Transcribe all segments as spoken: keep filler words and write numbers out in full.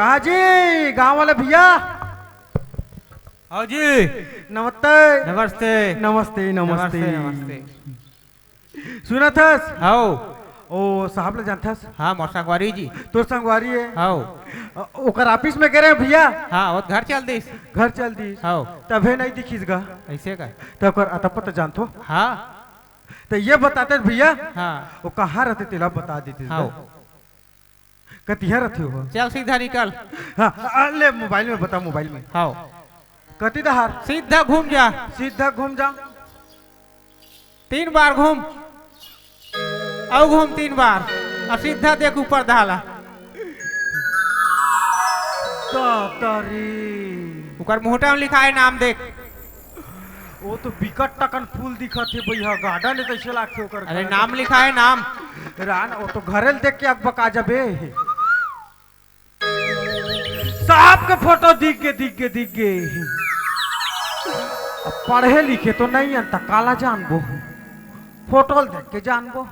हाँ जी, गांव वाले भैया। हाँ जी। नमस्ते। नमस्ते। नमस्ते, नमस्ते। नमस्ते, नमस्ते। सुनत हस? हव। ओ साहब ला जानथस? हाँ, मोर संगवारी जी। तोर संगवारी हे? हव। अ, ओकर ऑफिस में गे रहे भैया। हाँ, वो घर चल दिस। घर चल दिस। हव। तभे नहीं दिखिस गा। ऐसे का? त ओकर अता पता जानथो? हाँ। त ये बताते भैया। हाँ। वो कहाँ रहते तेला बता देते हव। कतिहा रथे हो? चल सीधा निकल। हाँ, आ, ले मोबाइल में बता, मोबाइल में। हाँ। कति डहार? सीधा घूम जा। सीधा घूम जा। तीन बार घूम, अउ घूम तीन बार, अउ सीधा देख ऊपर डाहर ला। दादा रे। ओकर मुहटा में लिखाय नाम देख। वो तो बिकट टकन फूल दिखत हे भैया, गार्डन हे तइसे लागथे ओकर अरे घर। नाम लिखाय नाम। रान, वो तो घरे ल देख के अकबका जबे। साहब के फोटो दिख गे, दिख गे, दिख गे। अब पढ़े लिखे तो नहीं हन, त काला जानबो, फोटो ल देख के जानबो।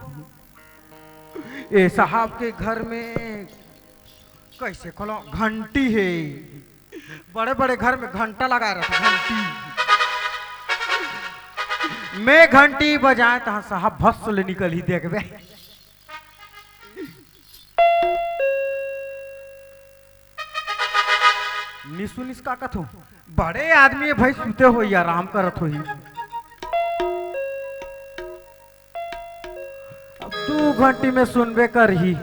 ए साहब के घर में कइसे खोलो, घंटी हे। बड़े बड़े घर में घंटा लगाय रथे, घंटी। मैं घंटी बजाय तहाँ साहब भस्स ले निकलही, देखबे। नी सुनिस का कथों? बड़े आदमी हे भाई, सुते होही, आराम करत होही। अब दू घंटी में सुनबे करही।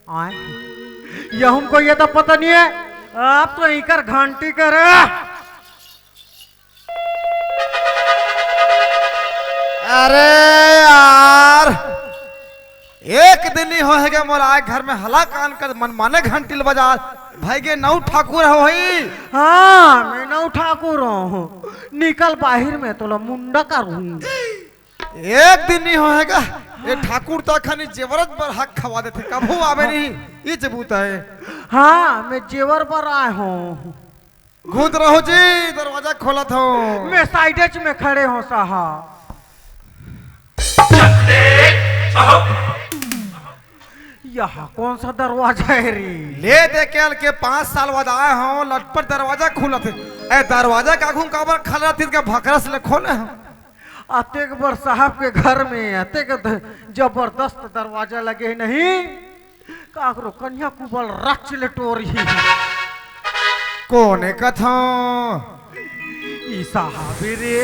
आय, ये हमको ये तो पता नहीं है। अब तो इकर घंटी करे। अरे यार, एक दिन नहीं होय हे गा मोर आय घर में, हला कान कर मन माने घंटी ल बजा। भाई के नऊ ठाकुर होही। हाँ, मैं नऊ ठाकुर हूँ। निकल बाहिर में तोला मुंडा करूँ। एक दिन नहीं होय हे गा, ये ठाकुर तो खाली जेवरच बर हक खवा देथे, कभू आबे नहीं, ये जबूत हे। हाँ, मैं जेवर बर आय हूँ। घुस रहो जी, दरवाजा खोलत हूँ। मैं साइडेच में खड़े हूँ साहब। यह कौन सा दरवाजा हे रे? ले दे के पाँच साल बाद आय हूँ, लटपट दरवाजा खुलत हे। ए, दरवाजा के आघू काबर खड़ा रहिथस के भकरस ले खोले हूँ। अतेक बड़ साहब के घर में अतेक द-, जबरदस्त दरवाजा लगे हे नहीं, काकरो कन्या कुबल रच ले टोरही। कोने कथों? ई साहब रे।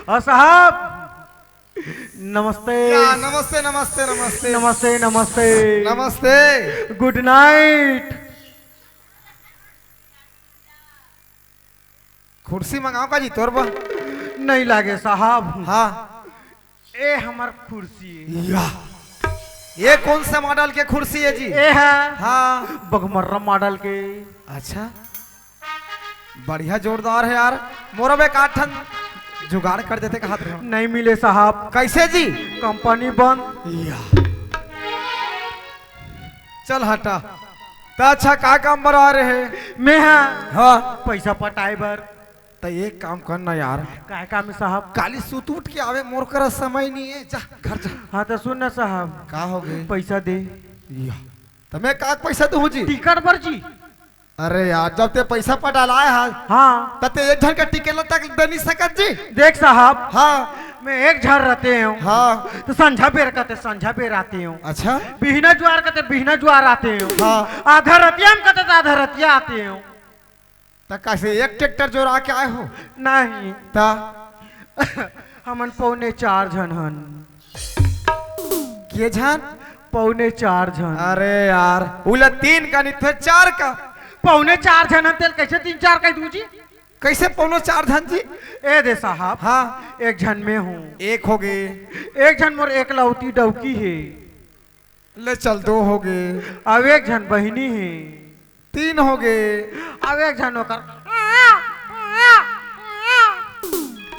अ साहब, नमस्ते। या, नमस्ते, नमस्ते, नमस्ते। नमस्ते, नमस्ते। नमस्ते। गुड नाइट। खुर्सी मंगाओं का जी तोर बर? नहीं लागे साहब। हाँ। ए हमर खुर्सी हे। या। ये कौन सा मॉडल के खुर्सी हे जी? ए हे। हाँ। बघमर्रा मॉडल के। अच्छा। बढ़िया जोरदार हे यार। मोरो बर एक आध ठन जुगाड़ कर देते कहत रहे हो। नहीं मिले साहब। कैसे जी? कंपनी बंद। या। चल हटा। त अच्छा, का काम बर आय रहे? मैं हा हाँ। पैसा पटाए बर। त एक काम कर ना यार। काय काम हे साहब? काली सुत उठ के आबे, मोर करा समय नहीं हे, जा घर जा। हाँ त सुन ना साहब। का हो गे? पैसा दे। या। त मैं का पैसा दूँ जी? टिकट बर जी। अरे यार, जब ते पैसा पटा लाय हा, हाँ। त ते एक झन का टिकट ला तक दे नहीं सकत जी? देख साहब, हाँ। मैं एक झन रहते हूँ। हाँ। त संझा बेर कथे संझा बेर आते हूँ। अच्छा। बिहना जुआर कथे बिहना जुआर आते हूँ। हाँ। आधा रतिया में कथे त आधा रतिया आते हूँ। त कैसे एक ट्रैक्टर जोरा के आय हो? नहीं। त? हमन पौने चार झन हन। के झन? पौने चार झन। अरे यार, उला तीन का नहीं, फेर चार का। पौने चार झन हन, तेला कैसे तीन चार कहि दूँ जी? कैसे पौने चार झन जी? ए दे साहब। हाँ। एक झन मैं हूँ। एक हो गे। एक झन मोर एकलौती डौकी हे। ले चल, दो हो गे। अब एक झन बहिनी हे। तीन हो गे। अब एक झन ओकर।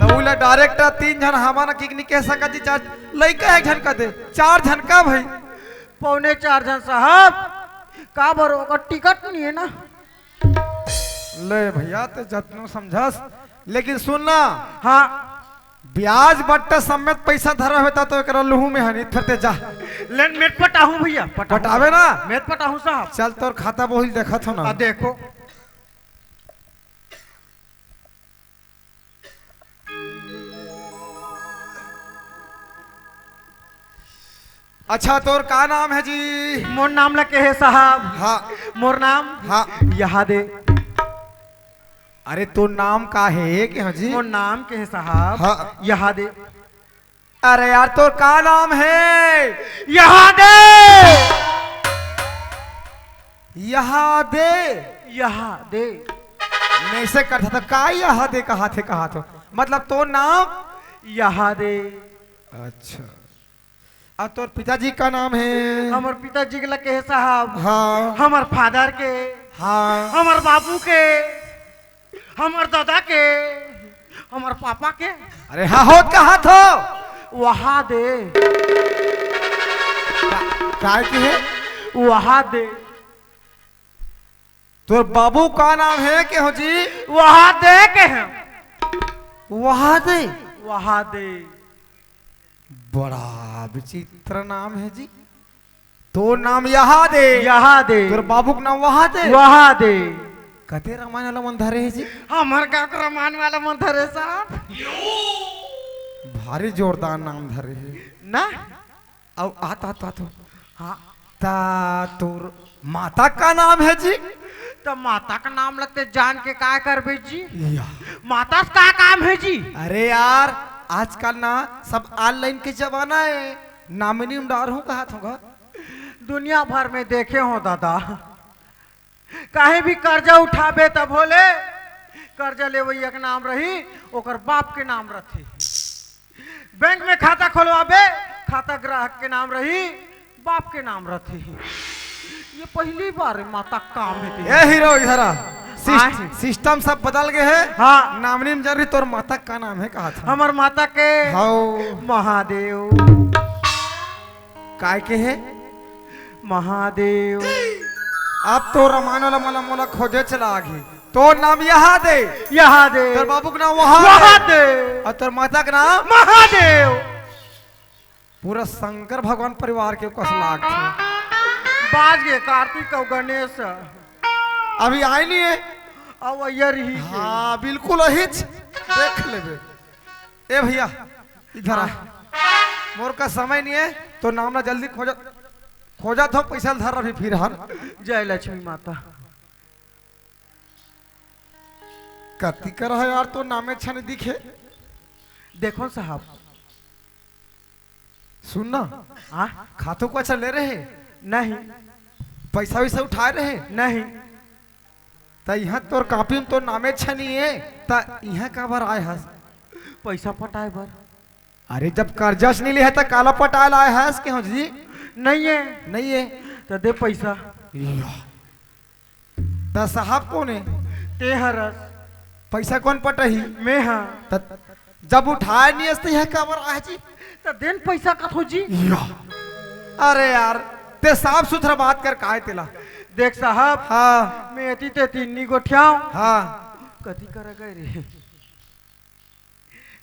त उला डायरेक्ट तीन झन हमन किक नहीं कह सकत जी, चार लइका एक झन कह दे, चार झन का भाई? पौने चार झन साहब, काबर ओकर टिकट नहीं हे ना। ले भैया, ते जतनो समझस, लेकिन सुन ना। हाँ। ब्याज बट्टा समेत पैसा धरा होता तो एकरा लुहू में हनी, फिर ते जा। लेन मेट पटाहूँ भैया, पटाहूँ। पटावे ना? मेट पटाहूँ साहब। चल, तोर खाता बोहिल देखत हो ना। आ, देखो। अच्छा, तोर का नाम हे जी? मोर नाम ला के हे साहब? हाँ। मोर नाम? हाँ। यहाँ दे। अरे, तोर नाम का हे के हो जी? मोर नाम के हे साहब? हाँ। यहाँ दे। अरे यार, तोर का नाम हे? यहाँ दे। यहाँ दे। यहाँ दे। मैं से करता था, का यहाँ दे कहा थे, कहा तो? मतलब, तोर नाम? यहाँ दे। अच्छा। अउ तोर पिताजी का नाम हे? हमर पिताजी के लगे हे साहब। हाँ। हमर फादर के। हाँ। हमर बाबू के। हमर दादा के। हमर पापा के। अरे हाँ, होत कहा थो? वहा दे। का, काय के हे? वहा दे। तोर बाबू का नाम हे के हो जी? वहा दे के हे। वहा दे? वहा दे। बड़ा विचित्र नाम हे जी। तोर नाम यहाँ दे। यहाँ दे। तोर बाबू के नाम वहा दे। वहा दे। कते रमायन वाला मन धरे हे जी? हमर गाँव के रमायन वाला मन धरे साहब। भारी जोरदार नाम धरे हे। ना? अउ आत, आत, आत। हाँ। ता तोर माता का नाम हे जी? त माता का नाम लगते जान के का करबे जी? या। माता से का काम हे जी? अरे यार, आजकल ना सब online के जमाना हे, नामिनी में डारहूँ कहा थोगा। दुनिया भर में देखे हो दादा, कहीं भी कर्जा उठाबे त भोले, कर्जा लेवइया के नाम रही, ओकर बाप के नाम रथे। बैंक में खाता खोलवाबे, खाता ग्राहक के नाम रही, बाप के नाम रथे। ये पहली बार माता काम हे। ए हीरो, इधर आ। सिस्ट-, आय। System सब बदल गए हे। हाँ। नामनी में जरूरी तोर माता का नाम हे कहा था? हमर माता के हाओ। महादेव। काय के हे? महादेव। अब तो रमायन वाला मोला, मोला खोजे चला आगे। तोर नाम यहाँ दे। यहाँ दे। तोर बाबू के नाम वहाँ वहाँ दे। दे। अउ तोर माता के नाम? महादेव। पूरा शंकर भगवान परिवार के कस लागथे। बाज गे कार्तिक अउ गणेश। अभी आए नहीं है। अउ अइया रही। हाँ, बिल्कुल अहिच। देख लेबे। ए भैया, इधर आ। हाँ। मोर का समय नहीं है, तो नाम ना जल्दी खोजा, खोजा थो, पैसा धर अभी फिर हर। जय लक्ष्मी माता। कति कर है यार, तो नामे छन दिखे। देखो साहब। सुन ना। हाँ? खातू को अच्छा ले रहे? नहीं। पैसा वैसा उठाए रहे? नहीं। त इहाँ तोर कॉपी में तोर नामे छनी है, त इहाँ काबर आए हस? पैसा पटाए बर। अरे, जब कर्जा से नहीं ले है, त काला पटाए ला आए हस के हो जी? नहीं है। नहीं है। त दे पैसा। या। त साहब कोन हे? ते हरस। पैसा कोन पटही? मैं हा। त जब उठाए नहीं हस, त इहाँ काबर आए जी? त देन पैसा कथो जी। या। अरे यार, ते साफ सुथरा बात कर, काय तेला? देख साहब, हाँ। मैं एती तेती नी गोठियाव। हाँ। कथी करा गए रे?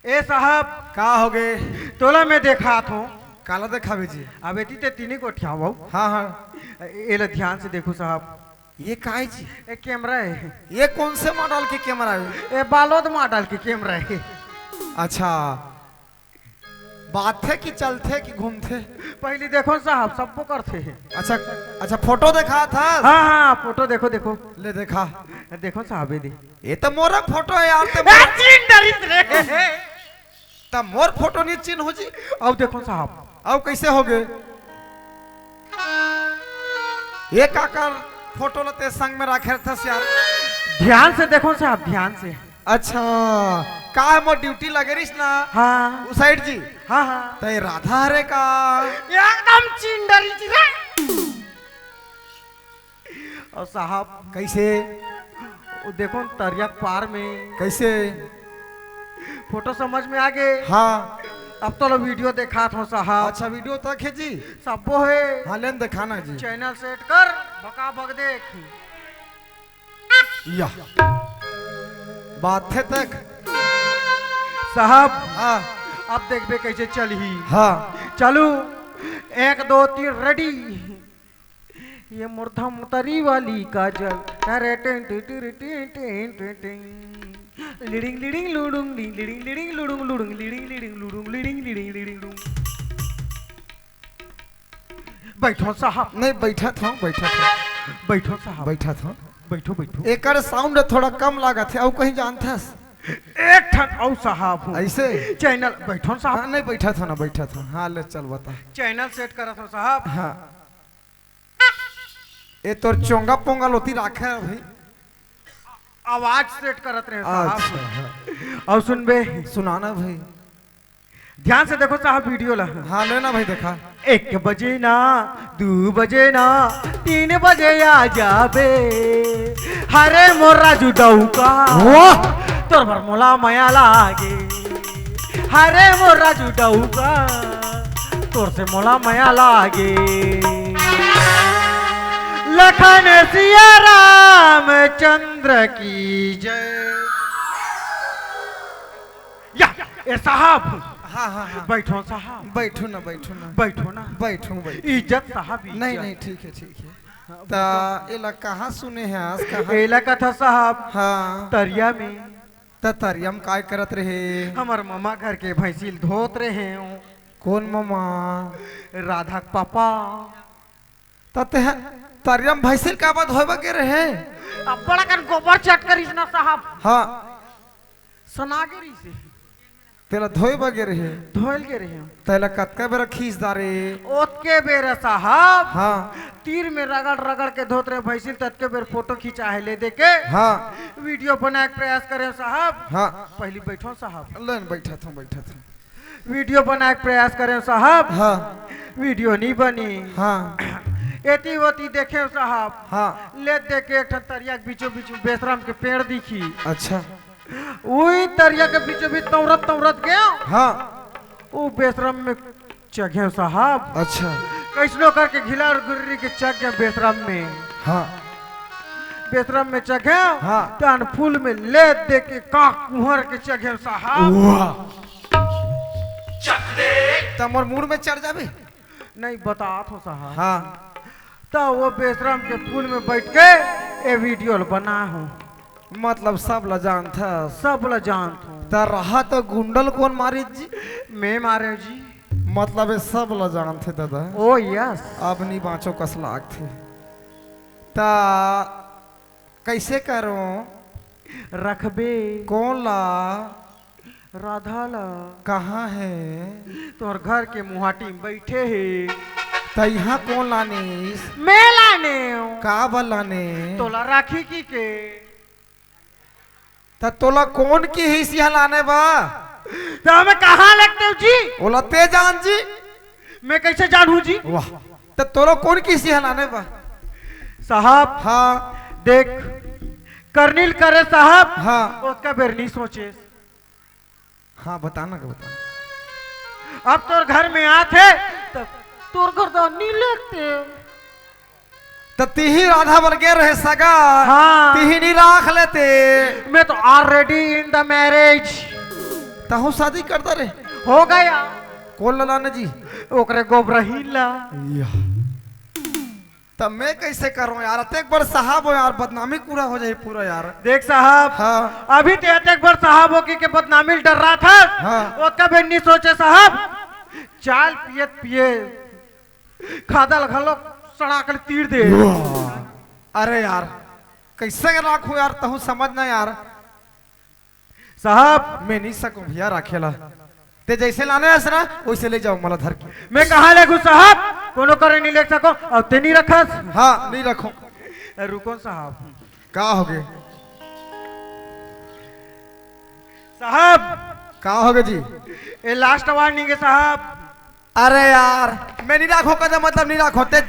ए साहब। का हो गे? तोला मैं देखात हों। काला देखाबे जी? अब एती तेती नी गोठियाव। हाँ, हाँ। ए-, एला ध्यान से देखो साहब। ये काय जी? ए, camera हे। ये कौन से model के camera हे? ए, बालोद model के camera हे। अच्छा, बात हे कि चलथे कि घूमथे? पहली देखो साहब, सबको करथे। अच्छा, अच्छा, photo देखा था? हाँ, हाँ, photo देखो, देखो। ले देखा। देखो साहब, ये दे। ये तो मोरा photo हे यार, ते ए, मोरा चीन डरित रे। त मोर photo नहीं चिन्ह हो जी। अब देखो साहब। अब कैसे हो गए? ये काकर photo ल ते संग में राखे रथस यार? ध्यान से देखो साहब, ध्यान से। अच्छा, का हे मोर duty लगे रहिस ना? हाँ। उ side जी? हाँ, हाँ। त ये राधा हरे का? एकदम चिंडरी जी रे। अउ साहब। कैसे? वो देखो न तरिया के पार में। कैसे? Photo समझ में आ गे? हाँ। अब तो लो video देखात हों साहब। अच्छा, video तक हे जी? सबो हे। हाँ, लेन देखाना जी। Channel set कर, बका बक देख। या। बात हे तक। साहब। हाँ। अब देखबे कइसे चलही। हाँ। चलू, एक, दो, तीन, ready। ये मोर धमतरी वाली काजल। अरे टिन टिन टिन टिन टिन टिन टिन। लिडिंग लिडिंग लुडुंग, लिडिंग लिडिंग लुडुंग, लुडुंग लिडिंग लिडिंग लुडुंग, लिडिंग लिडिंग लिडिंग लुडुंग। बैठो साहब। नहीं, बैठा था, बैठा था। बैठो साहब। बैठा था। बैठो, बैठो। एकर sound थोड़ा कम लागत हे, अउ कहीं जानथस? एक ठन अउ साहब हूँ। ऐसे? Channel, बैठो साहब। हाँ, नहीं, बैठा था ना, बैठा था। हाँ, ले चल बता। Channel set करत हो साहब। हाँ। ए तोर चोंगा पोंगा लोती राखे हे भाई। आवाज set करत रहे साहब। अच्छा, हाँ। अउ सुनबे। सुनाना भाई। ध्यान से देखो साहब video ला। हाँ, लेना भाई, देखा। एक बजे ना, दू बजे ना, तीन बजे आ जाबे। हरे मोर राजू डौका, वाह! तोर बर मोला मया लागे। हरे मोर राजू डौका, तोर से मोला मया लागे। लखन सिया रामचंद्र की जय। या, ए साहब। हाँ, हाँ, हाँ। बैठो साहब। बैठो ना, बैठो ना। बैठो ना। बैठो, बैठो। इज्जत साहब, इज्जत। नहीं, नहीं, ठीक है, ठीक है। हाँ, त एला कहाँ सुने हस, कहाँ? एला कथा साहब। हाँ। तरिया में। त तरिया में काय करत रहे? हमर ममा घर के भैंसिल धोत रहे हो। कौन ममा? राधा के पापा। त तेह तरिया में भैंसिल काबर धोए बर गे रहे? अब्बड़ अकन गोबर चट करिस ना साहब। हाँ। सना गे रहिस हे। तेला धोए बर गे रहे? धोए ल गे रहे। तेला कतका बेरा खींच डारे? ओतके बेरा साहब। हाँ। तीर में रगड़ रगड़ के धोत रहे भैंसिल, ततके बेर फोटो खिंचा हे ले दे के। हाँ। Video बनाए के प्रयास करे साहब। हाँ। पहली बैठो साहब। लेन बैठा था, बैठा था। Video बनाए के प्रयास करे साहब। हाँ। Video नहीं बनी। हाँ। एती ओती देखे साहब। हाँ। ले दे के एक ठन तरिया के बीचों बीच में बेसरम के पेड़ दिखी। अच्छा। उही तरिया के बीचों बीच तौरत तौरत गयो। हाँ। वो बेसरम में चघे साहब। अच्छा। कैसनो करके घिलार गुर्री के चघ गए बेसरम में। हाँ। बेसरम में चघे। हाँ। तन फूल में ले दे के का कुहर के चघे साहब। वाह। त मोर मूड़ में चढ़ जाबे। नहीं, बतात हो साहब। हाँ। त वो बेसरम के फूल में बैठ के ए video ल बना हो। मतलब सब ल जानथस? सब ल जानत हूँ। त रहा त गुंडल कोन मारे जी? मैं मारे जी। मतलब ये सब ल जानथे दादा। Oh yes। अब नी बाँचो कस लागथे। त कैसे करो? रखबे। कोन ला? राधा ला। कहाँ हे? तोर घर के मुहाटी में बैठे हे। त इहाँ कोन लानिस? मैं लाने हूँ। का बर लाने? तोला राखी की के। त तोला कोन किहिस इहाँ लाने बा? त हमें कहाँ लगते हो जी? ओला ते जान जी। मैं कैसे जानू जी? वाह। त तोला कोन किहिस इहाँ लाने बा? साहब। हाँ। देख, करनी ल करे साहब। हाँ। ओतका बेर नी सोचे। हाँ, बता ना, का बता। अब तोर घर में आथे, त तोर घर दान नी लगते। त तिही राधा बर गे रहे सगा, हाँ। तिही नी राख लेते। मैं तो already in the marriage। तहूँ शादी कर डारे? हो गया। कोन ला लाने जी? ओकरे गोबरहीन ला। या। त मैं कैसे करूँ यार? अतेक बड़ साहब हो यार, बदनामी पूरा हो जाही पूरा यार। देख साहब, हाँ। अभी ते अतेक बड़ साहब हो कि के बदनामी ल डर्राथस। हाँ। ओतका बेर नी सोचे साहब, चाय ल पियत पिये खादा ल घलो सड़ा के तीर दे। वाह। अरे यार, कैसे राखूं यार, तहूँ समझ ना यार। साहब। मैं नी सकूं भैया राखे ला। ते जैसे लाने हस ना, वैसे ले जाओ मला धर के। मैं कहाँ लेगू साहब? कोनो करा नी ले सको, अउ ते नी रखस? हाँ, नी रखूं। ए, रुको साहब। का होगे? साहब। का होगे जी? ए last warning हे साहब। अरे यार, मैं नी राखों का मतलब नी राखों, ते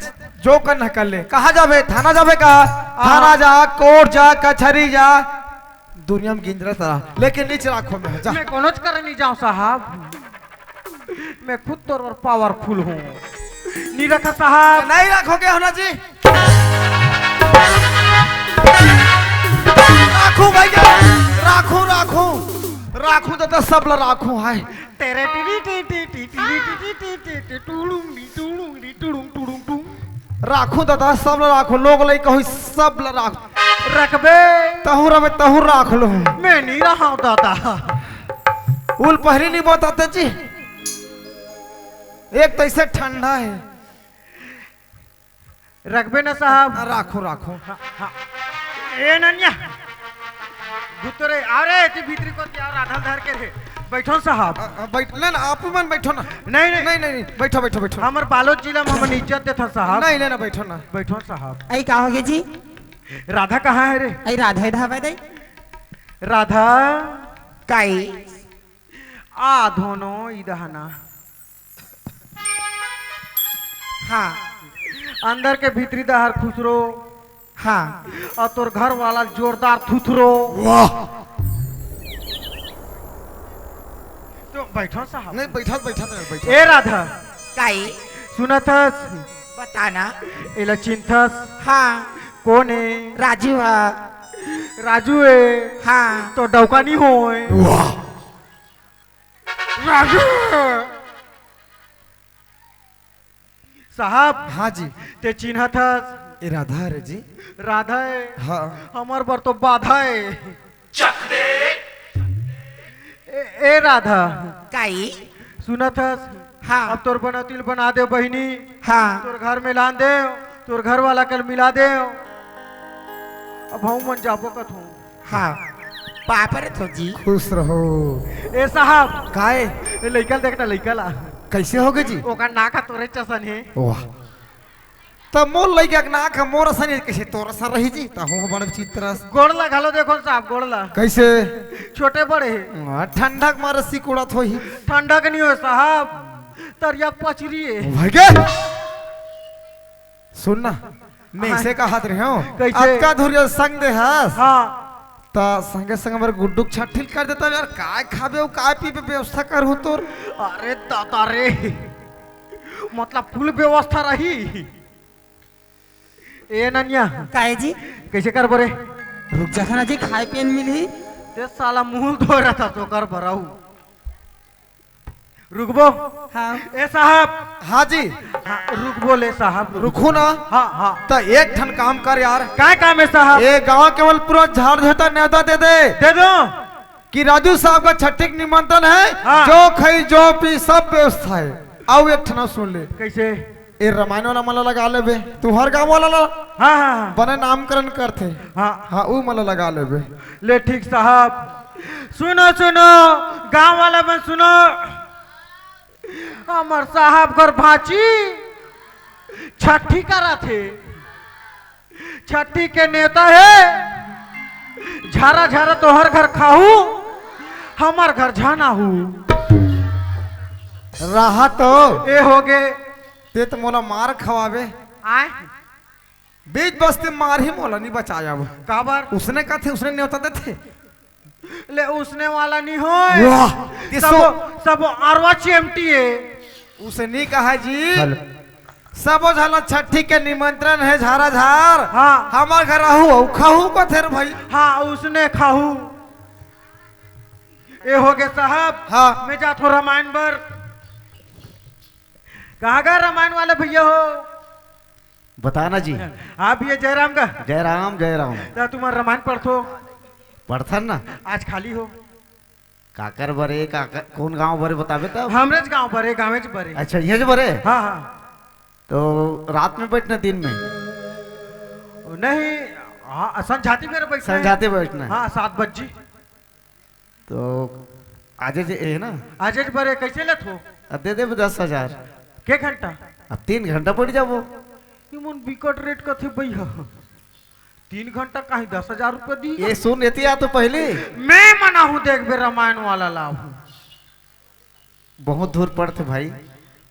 जो करना कर ले। कहाँ जाबे? थाना जाबे का? हाँ। थाना जा, कोर्ट जा, कचहरी जा, दुनिया में गिंजरा सारा, लेकिन नीच राखों मैं, जा। मैं कोनो करा नी जाऊँ साहब, मैं खुद तोर बर powerful हूँ। नी रखा साहब। नहीं राखोगे हो ना जी? राखूं भैया, राखूं, राखूं। राखू ददा, सब ला राखू, हाय। तेरे टिरी टी टी टी टिरी टी टी टी टी टी टुडुंग डी टुडुंग डी टुडुंग टुडुंग टुंग। राखू ददा, सब ला राखू, लोग लइका होई, सब ला राखू। रखबे? तहूँ रखबे, तहूँ राख लो। मैं नहीं रहा दादा। उल पहली नहीं बताते जी। एक तो ऐसे ठंडा है। रखबे ना साहब? हाँ, राखो, राखो। हाँ, हाँ। ए ननिया, गुत्तरे, अरे, एती भीतरी कोती आव, राधा ल धर के रे। बैठो साहब। अ, अ, बैठ, ले ना, आप मन बैठो ना। नहीं, नहीं। नहीं, नहीं, नहीं, बैठो, बैठो, बैठो। हमर बालोद जिला में हमन इज्जत देथन साहब। नहीं, नहीं ना, बैठो ना। बैठो साहब। अई का होगे जी? राधा कहाँ है रे? अई राधा इधर आवे दे। राधा। काई? आ धोनो इदहना। हाँ। अंदर के भीतरी डहर खुसरो। हाँ। अउ तोर घर वाला जोरदार थुथरो। वाह। तो बैठो साहब। नहीं, बैठो, बैठो, बैठो। ए राधा। काई? सुनत हस? बता ना। एला चिन्हथस? हाँ। कोन ए? राजू हा। राजू ए? हाँ। तो डौका नहीं होय। वाह। राधा। साहब। हाँ जी। ते चिन्हत हस? ए राधा रे जी। राधा ए? हाँ। हमर बर तो बाधा ए। ए, ए राधा। काई? सुनत हस? हाँ। अब तोर बनौती ल बना देव बहिनी। हाँ। तोर घर में लान देव, तोर घर वाला कल मिला देव। अब हम मन जाबो कथों। हाँ, पापर तो जी। खुश रहो। ए साहब। काय? ए लइका ल देखना, लइका ला। कैसे होगे जी? ओकर नाक ह तोरे चसन हे। वाह। त मोर लइका के नाक ह मोर असन हे, कैसे तोर असन रही जी? त हो बड़ चित्रस। गोड़ ला घलो देखो साहब, गोड़ ला। कैसे? छोटे बड़े हे। हाँ, ठंडा के मारे सिकुड़त होही। ठंडा के नहीं हो साहब, तरिया पचरी हे। भाई के? सुन ना, मैं हाँ। इसे कहत रहे हूँ। कैसे? अतका धुरिया संग दे हस। हाँ। त संगे संग हमर गुड्डू के छट्ठी ल कर देता यार, काय खाबे अउ काय पीबे व्यवस्था करहूँ तोर। अरे दादा रे, मतलब फुल व्यवस्था रही। ए ननिया। काहे जी? कैसे करबो रे? रुक जा ना जी, खाए पिए ल मिलही। ते साला मुंह धोए रहता तो कर बराऊ। रुकबो? हाँ। ए साहब। हाँ जी। हाँ, रुकबो ले साहब। रुकहू ना। हाँ, हाँ। त एक ठन काम कर यार। काय काम हे साहब? ए गांव के मन ल पूरा झाड़ झोटा नेवता दे दे। दे दो। कि राजू साहब का छट्ठी के निमंत्रण हे, हाँ। जो खाई जो पी सब व्यवस्था हे। अउ एक ठन सुन ले। कैसे? ए रामायण वाला मन ला लगा लेबे, तुंहर गांव वाला ला। हाँ, हाँ, हाँ। बने नामकरण करथे। हाँ। हाँ, उ मन ला लगा लेबे। ले ठीक साहब। सुनो, सुनो, गांव वाला मन सुनो। हमर साहब घर भांची छट्ठी करत हे। छट्ठी के नेवता हे। झारा झारा तोहर घर खाहू, हमर घर झन आहू। रहा तो। ए होगे। ते तो मोला मार खवाबे। आय। बीच बस्ती मार ही मोला नहीं बचाया वो। काबर? उसने कथे, उसने नेवता देथे। ले उसने वाला नहीं होय। वाह, ये सबो, सो- सबो अरवा चिमटी हे। उसे नहीं कहा जी। हेलो। सबो झन ला छट्ठी के निमंत्रण हे झारा झार। हाँ। हमर घर आहू अउ खाहू कथे रे भाई। हाँ, उसने खाहू। ए होगे साहब। हाँ। मैं जात हों रामायण बर। कहाँ गा रामायण वाला भैया हो? बता ना जी। हाँ भैया, जय राम का। जय राम, जय राम। त तुमन रामायण पढ़थो? पढ़थन ना। आज खाली हो? काकर बरे, काकर, कोन गांव बरे बताबे तब? हमरेच गांव बरे, गांवेच बरे। अच्छा, इहेंच बरे? हाँ, हाँ। तो रात में बैठना, दिन में? नहीं, हाँ, संझाती बेरा बैठना हे। संझाती बैठना हे। हाँ, सात बजे। तो आजेच हे ना? आजेच बरे, कैसे लेथो? अब दे दे दस हजार। के घंटा? अब तीन घंटा पड़ जाबो। ये मन बिकट रेट कथे भैया। तीन घंटा काहे दस हजार रुपया दी? ये सुन, एती आ तो पहले। मैं मना हूँ, देखबे रामायण वाला लाभ हूँ। बहुत दूर पड़थे भाई,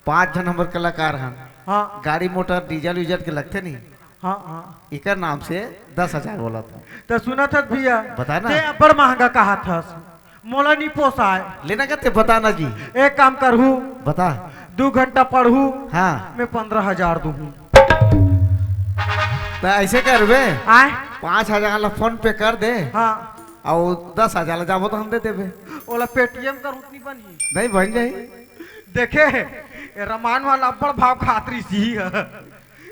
पांच झन हमर कलाकार हन। हाँ। गाड़ी मोटर डीजल वीजल के लगथे नहीं। हाँ, हाँ। एकर नाम से दस हजार बोला था। त सुनत हस भैया, बता ना। ते अब्बड़ महंगा कहात हस, मोला नहीं पोसाय। लेना का ते बता ना जी। एक काम करहू। बता। दू घंटा पढ़हू। हाँ। मैं पंद्रह हजार दूहूँ। त ऐसे करबे। आय। पाँच हजार ला PhonePe कर दे। हाँ। अउ दस हजार ला जाबो त हम दे देबे। ओला Paytm कर उतनी बनही। नहीं बन जाही। देखे, ए रमायन वाला अब्बड़ भाव खात रहिस ही।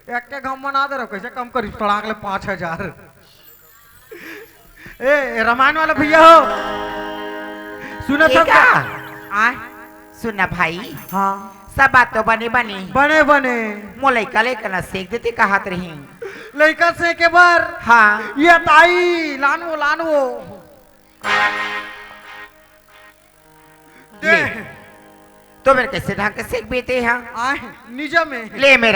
एक के घाव मना दे रहो, कइसे कम करिस तड़ाक ले पाँच हजार। ए, ए रमायन वाला भइया हो, सुनत हव का? आय, सुन ना भाई। हाँ। सब बात तो बने बने। बने बने। मोर लइका लइका ला सेक देते कहत रही। लइका सेके बर? हाँ। ये ताई, लान वो, लान वो। दे। ले। तो मेर कइसे ढंग के सेक बेते हा? आय, निजम हे। ले मेर।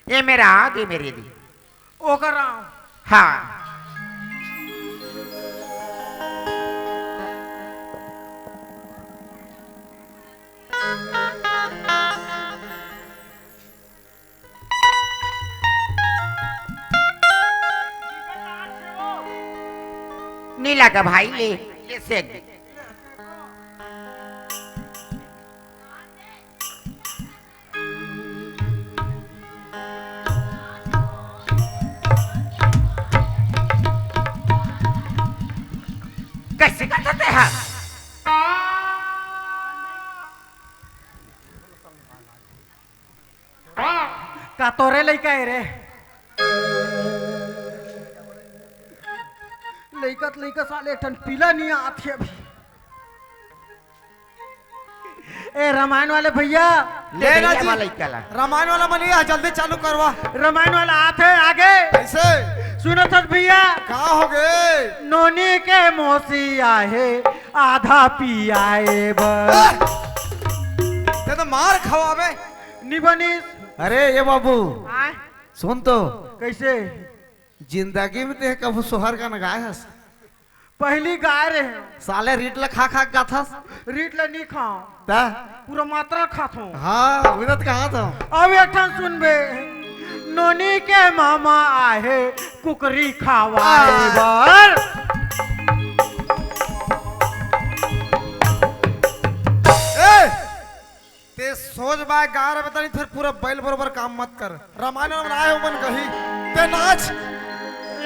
ये मेर, दे मेर, दे। ओकर। हाँ। नी लगा भाई, ले, ले सेक दे। कइसे करत हस? का तोरे लइका हे रे? लइका त लइका, साले एक ठन पीला नइ आत हे अभी। ए रमायन वाले भइया। ले ले ना ले जी। वाला इकला। रमायन वाला मन ये जल्दी चालू करवा। रमायन वाला आत हे आगे। कइसे? सुनत हस भइया। का होगे? नोनी के मौसी आहे आधा पियाए बर। ए! ते तो मार खवाबे। नी बनिस। अरे ये बाबू। आय। सुन तो। कइसे? जिंदगी में ते कभू सोहर गाना गाए हस? पहिली गाय रहे। साले रीट ल खा खा के गाथस। रीट ल नी खाओ। ता? पूरा मात्रा खाथो। हाँ, अभी तो कहा था। अब एक ठन सुनबे। नोनी के मामा आहे कुकरी खवाए बर। ए! ते सोच बाय गा रहे बता नहीं, फिर पूरा बैल बरोबर काम मत कर। रमायन में आए हो मन कही, ते नाच।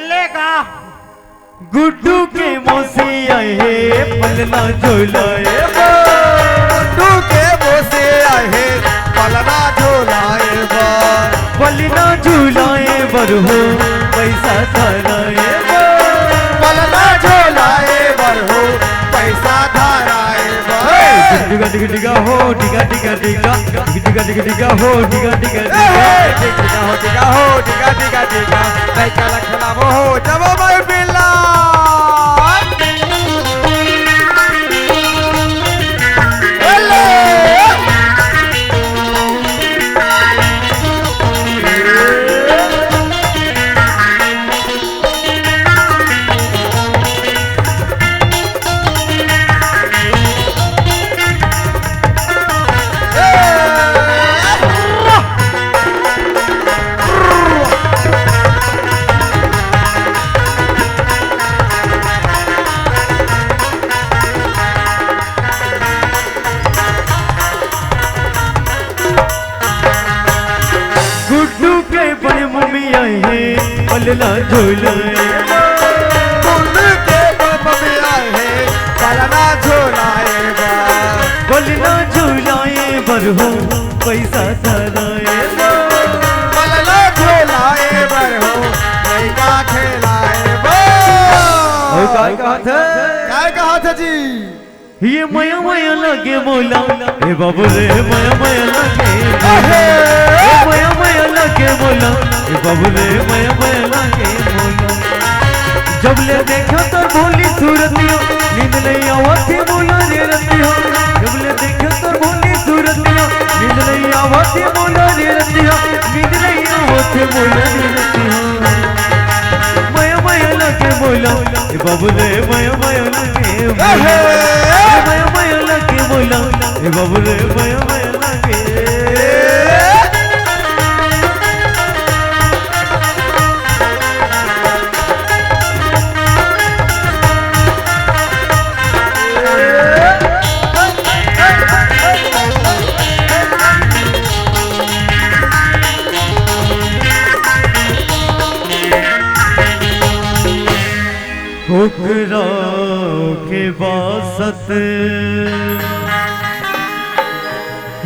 ले गा। गुड्डू के मौसी आए हे, पलना झोलाए बर। गुड्डू के मौसी आए हे, पलना झोलाए बर। पलना झोलाए बर हो, पैसा धराए बर। पलना झोलाए बर हो, पैसा धराए बर। डिगा डिगा डिगा हो, डिगा डिगा डिगा, डिगा डिगा डिगा हो, डिगा डिगा डिगा। ए, हे। डिगा हो, डिगा हो, डिगा डिगा डिगा। लइका ला खिलाबो हो, जबो मैं बिल्ला। हेलो। गुड्डू के बड़े मम्मी आए हे, पलना झोलाए बर। गुड्डू के बड़े मम्मी आए हे, पलना झोलाए बर। पलना झोलाए बर हो, पैसा धराए बर। पलना झोलाए बर हो, लइका खिलाए बर। अउ का कहत हे? का कहत हे जी? ये मया मया लागे मोला, ए बाबू रे, मया मया लागे मोला। अहे! ए मया मया लागे मोला, ए बाबू रे, मया मया लागे मोला। जब ले देखा तोर भोली सूरतिया, नींद नइ आवत हे मोला रे रतिया। जब ले देखा तोर भोली सूरतिया, नींद नइ आवत हे मोला रे रतिया। नींद नइ आवत हे मोला रे रतिया। मया मया लागे मोला, ए बाबू रे, मया मया लागे मोला। अहे! ए मया मया लागे मोला, ए बाबू रे, मया मया लागे। ओकरा के बासत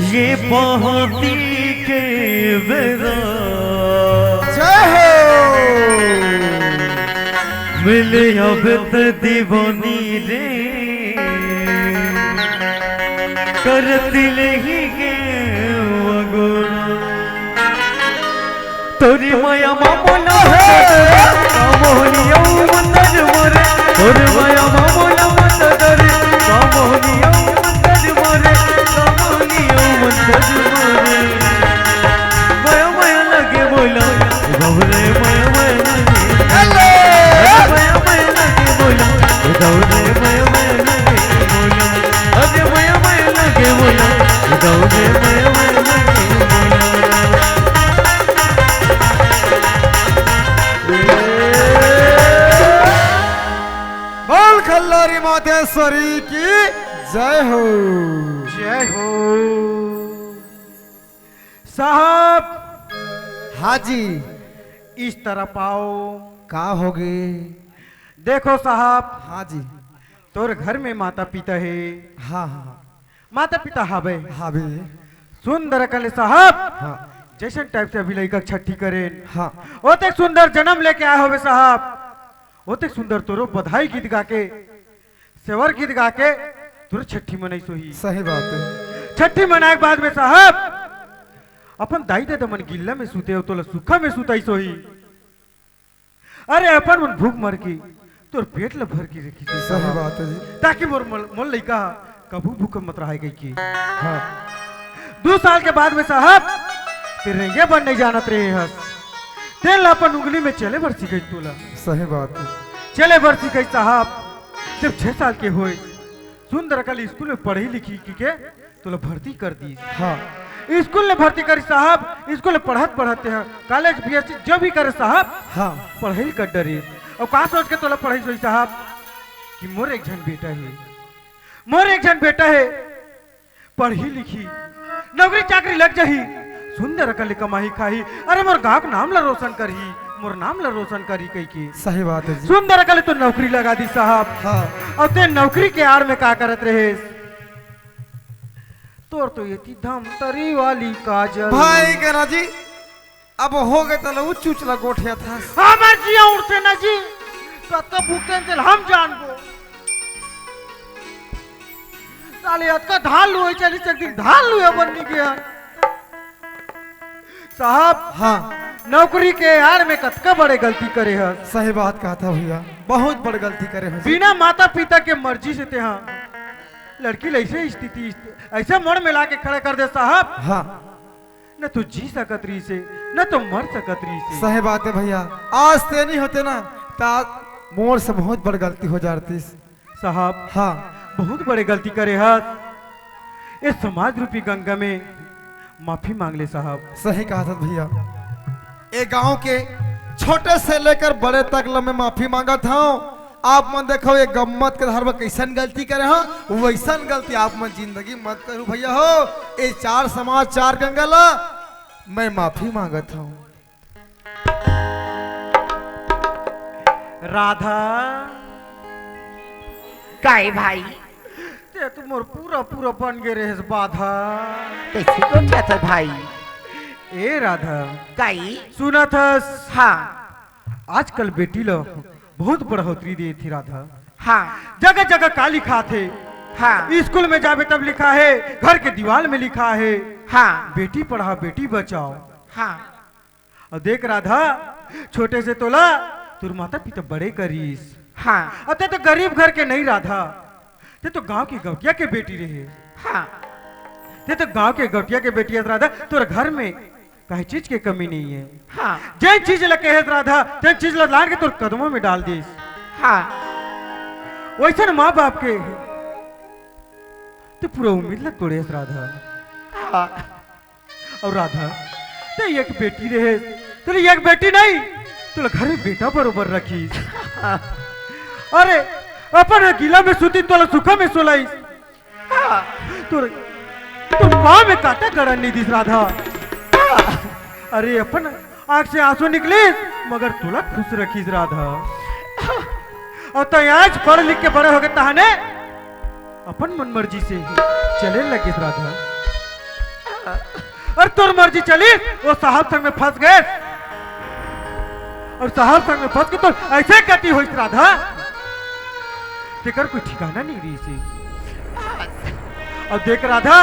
ये पहाती के बेरा जय हो। मिले अब त दीवानी रे, करती लेही के अगोरा। तोरी माया मा मोला मोहनिया मंदर मोरे, तोरी माया मा मोला मंदर, मोहनिया मंदर मोरे, मोहनिया मंदर मोरे। माया माया लगे बोला, गौरे माया माया लगे। हेलो। माया माया लगे बोला, गौरे माया माया लगे बोला। अरे माया माया लगे बोला, गौरे माया माया लगे बोला। बोल खल्लारी मातेश्वरी की जय हो। जय हो। साहब। हाँ जी। इस तरफ आओ। का हो गे? देखो साहब। हाँ जी। तोर घर में माता पिता हे। हाँ, हाँ, हाँ। माता पिता हवे। हवे। सुंदर अकन ले साहब। हाँ। जैसन type से अभी लइका छट्ठी करेन। हाँ। ओतेक सुंदर जन्म लेके आए होवे साहब। ओतेक सुंदर तोरो बधाई गीत गा के, सेवर गीत गा के तोरो छट्ठी मनाइस होही। सही बात हे। छट्ठी मनाए के बाद में साहब अपन दाई ददा मन गिल्ला में सुते हो, तोला सुखा में सुताइस होही। अरे अपन मन भूख मर के तोर पेट ल भर के रखिस होही सही साहब। बात हे जी। ताकि मोर मल-, मोर लइका कभू भूख मत रहे कहिके। हाँ। दू साल के बाद में साहब ते रेंगे बर नहीं जानत रहे हस, तेन ला अपन उंगली में चले बर सिखाइस तोला। सही बात हे। चले बर सिखाइस साहब। जब छह साल के होए, सुंदर अकन ले स्कूल में पढ़ी लिखी के तोला भर्ती कर दिस। हाँ। स्कूल में भर्ती करिस साहब, स्कूल में पढ़त पढ़त तेहा कॉलेज बीएससी जो भी करे साहब, हाँ। पढ़ाई कर डरिस। अउ का सोच के तोला पढ़ाइस होही साहब कि मोर एक झन बेटा हे, मोर एक झन बेटा हे, पढ़ी लिखी, नौकरी चाकरी लग जाही, सुंदर अकन ले कमाही खाही, अरे मोर गांव के नाम ला रोशन करही, मोर नाम ला रोशन करही कहिके। सही बात हे जी। सुंदर अकन ले तो नौकरी लगा दिस साहब। हाँ। अउ ते नौकरी के आड़ में का करत रहेस? तोर तो एती धमतरी वाली काजल। भाई करा जी, अब हो गे तले उ चुचला गोठिया था। हमर जिया उड़थे ना जी, कतका भुगतन तेल हम जानबो। साले अतका धान लुए चली से एक दिन धान लुए बन नहीं गया। साहब, हाँ। नौकरी के आड़ में कतका बड़े गलती करे हस। सही बात कहा था भैया, बहुत बड़ गलती करे हस। बिना माता पिता के मर्जी से तेहा लड़की ल ऐसे स्थिति, ऐसे मोड़ में लाके खड़ा कर दे साहब। हाँ। न तो जी सकत रहिस हे, न तो मर सकत रहिस हे। सही बात हे भैया, आज ते नहीं होते ना, तो आज मोर से बहुत बड़ गलती हो जातीस। साहब, हाँ। बहुत बड़े गलती करे हस। इस समाज रूपी गंगा में माफी मांग ले साहब। सही कहा था भैया, ए गांव के छोटे से लेकर बड़े तक ल मैं माफी मांगत हूँ। आप मन देखो, ये गम्मत के धार में कैसन गलती करे हो, वैसन गलती आप मन जिंदगी मत करू भैया हो। ये चार समाज, चार गंगा ला मैं माफी मांगत हूँ। राधा। काय भाई? ते तो मोर पूरा पूरा बन गे रहेस बाधा। कैसे तो क्या था भाई? ए राधा। काय? सुनत हस? हाँ। आजकल बेटी ल बहुत बढ़ोतरी देथे राधा। हाँ। जगह जगह का लिखाथे? हाँ। स्कूल में जाबे तब लिखा हे, घर के दीवाल में लिखा हे, हाँ। बेटी पढ़ाओ, बेटी बचाओ। हाँ। अउ देख राधा, छोटे से तोला तोर माता पिता बड़े करिस। हाँ। अउ ते तो गरीब घर के नहीं राधा, ते तो गांव के गौटिया के बेटी रहे। हाँ। ते तो गांव के गौटिया के बेटी हस राधा, तोर घर में काहे चीज के कमी नहीं है। हाँ। जेन चीज ला कहे राधा, तेन चीज ला लान के तोर कदमों में डाल दिस। हाँ। वैसन माँ बाप के ते पूरा उम्मीद ला तोड़ेस राधा। हाँ। अउ राधा, ते एक बेटी रहे, तोला एक बेटी नहीं, तोला घर में बेटा बरोबर रखिस। अरे, अपन गिला में सुती, तोला सुखा में सोलाइस। हाँ। तोर, तोर पाँव में कांटा गड़न नहीं दिस राधा। अरे, अपन आँख से आंसू निकलिस, मगर तोला खुश रखिस राधा। अउ तैं आज पढ़ लिख के बड़े होगे तहाने अपन मन मर्जी से ही चले लगिस राधा। अउ तोर मर्जी चलिस, ओ साहब संग में फंस गेस। अउ साहब संग में फंस के तोर अइसे गति होइस राधा, तेकर कोई ठिकाना नइ रहिस हे। अउ देख राधा,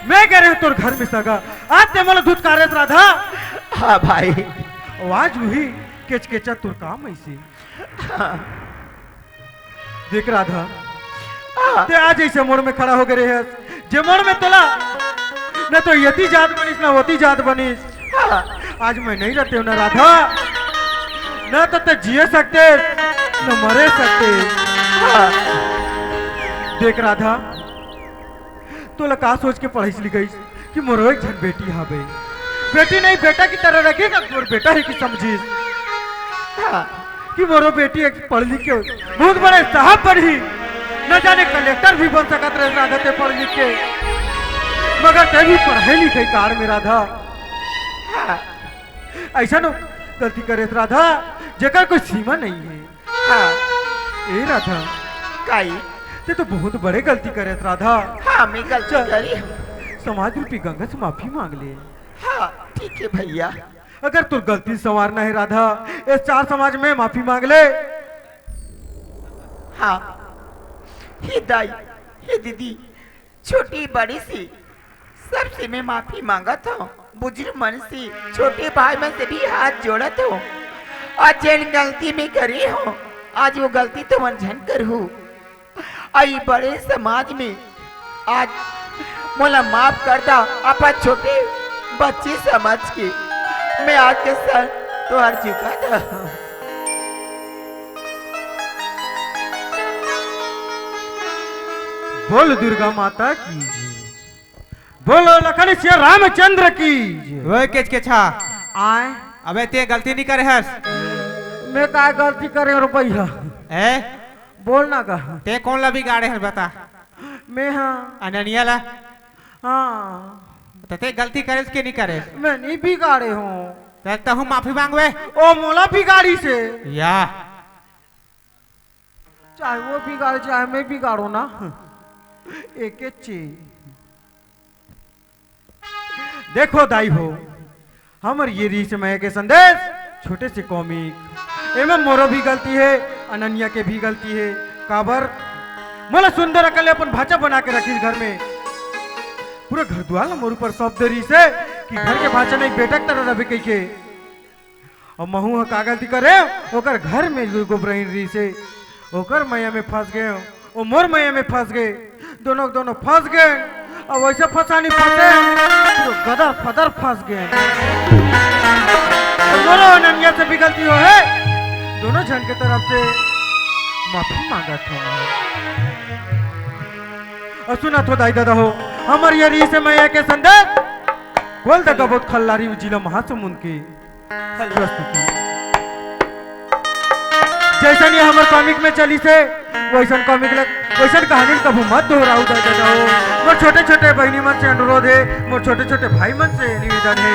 मैं गे रहेंव तोर घर में सगा, आज तैं मोला धुतकारेस राधा। हाँ भाई। अउ आज उही केचकेचा तोर काम अइसे। हाँ। देख राधा, हाँ। तैं आज अइसे मोड़ में खड़ा होगे रहेस, जे मोड़ में तोला न तो एती जात बनिस, न ओती जात बनिस। हाँ। आज मैं नइ रहतेंव ना राधा, न तो तैं जिए सकतेस, न मरे सकतेस। हाँ। देख राधा, तोला का सोच के पढ़ाइस लिखाइस कि मोरो एक झन बेटी हवे। बेटी नहीं, बेटा की तरह रखिस, अउ मोर बेटा हे कि समझिस। हाँ, कि मोरो बेटी एक पढ़ लिख के बहुत बड़े साहब बनही, न जाने कलेक्टर भी बन सकत रहेस राधा तैं पढ़ लिख के, मगर तैं भी पढ़ाई लिखाई काड़ में राधा। हाँ, अइसन गलती करेस राधा, जेकर कोई सीमा नइ हे। हाँ। ए राधा। काई? तैं तो बहुत बड़े गलती करेस राधा। हाँ, मैं गलती चल, करेंव। समाज रूपी गंगा से माफी मांग ले। हाँ, ठीक हे भइया। अगर तोर गलती संवारना हे राधा, ए चार समाज में माफी मांग ले। हाँ, हे दाई, हे दीदी, छोटी बड़ी से सबसे मैं माफी मांगत हंव। बुजुर्ग मन से, छोटे भाई मन से भी हाथ जोड़त हंव। आज जेन गलती मैं करे हंव, आज ओ गलती तुमन झन करहू। अउ ए बड़े समाज में आज मोला माफ कर दा, अपन छोटे बच्ची समझ के। मैं आज के सर तोहर झुका दा। बोल दुर्गा माता की जय। बोलो लखन सिया रामचंद्र की जय। ओए केचकेचा। आय। अबे तैं गलती नइ करे हस। मैं का गलती करेंव रे भइया? ए? बोल ना का। तैं कोन ला बिगाड़े हस बता? मैं हाँ। अननिया ला? हाँ। त तैं गलती करेस के नइ करेस? मैं नइ बिगाड़े हंव। त तहूँ माफी मांगबे? ओ मोला बिगाड़िस हे। या। चाहे ओ बिगाड़े, चाहे मैं बिगाड़ंव ना, एके चीज। देखो दाई हो, हमर ये रीस मया के संदेश, छोटे से comic, एमे मोरो भी गलती हे, अननिया के भी गलती हे। काबर मोला सुंदर अकन ले अपन भांचा बना के रखिस घर में। पूरा घर दुआर ला मोर ऊपर सौंप दे रहिस हे कि घर के भांचा नहीं, बेटा के तरह रहे कहिके। अउ महूं ह का गलती करेंव, ओकर घर में दू गो बहिन रहिस हे, ओकर मया में फंस गेंव, ओ मोर मया में फंस गे, दोनों के दोनों फंस गेन। अउ वइसे फंसानी फंसे, पूरा गदर फदर फंस गेन। अउ मोरो अननिया से भी गलती होहे, दोनों झन के तरफ से माफी मांगत हंव। अउ सुनत हो दाई ददा हो, हमर ये रीस मया के संदेश, गोलदगा बौद्ध खल्लारी जिला महासमुंद के प्रस्तुति। जइसन ये हमर comic में चलिस हे, वइसन comic ल, वइसन कहानी ल कभू मत दोहराहू दाई ददा हो। मोर छोटे-छोटे बहिनी मन से अनुरोध हे, मोर छोटे-छोटे भाई मन से निवेदन हे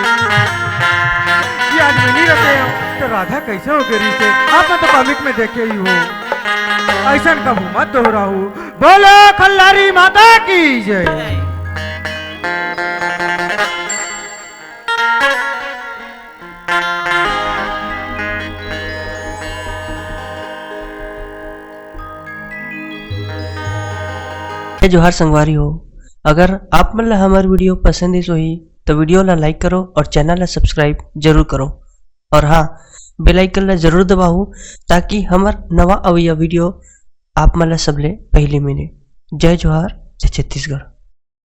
कि आज मैं नइ रहतेंव, त राधा कइसे होगे रहिस हे, आप मन तो comic में देखे ही हो। अइसन कभू मत दोहराहू। बोलो खल्लारी माता की जय। जय जोहार संगवारी हो, अगर आप मन ला हमर video पसंद आइस होही, त video ला like करो अउ channel ला subscribe जरूर करो। अउ हाँ, bell icon ला जरूर दबाहू, ताकि हमर नवा अवइया video आप मन ला सबले पहिली मिले। जय जोहार, जय छत्तीसगढ़।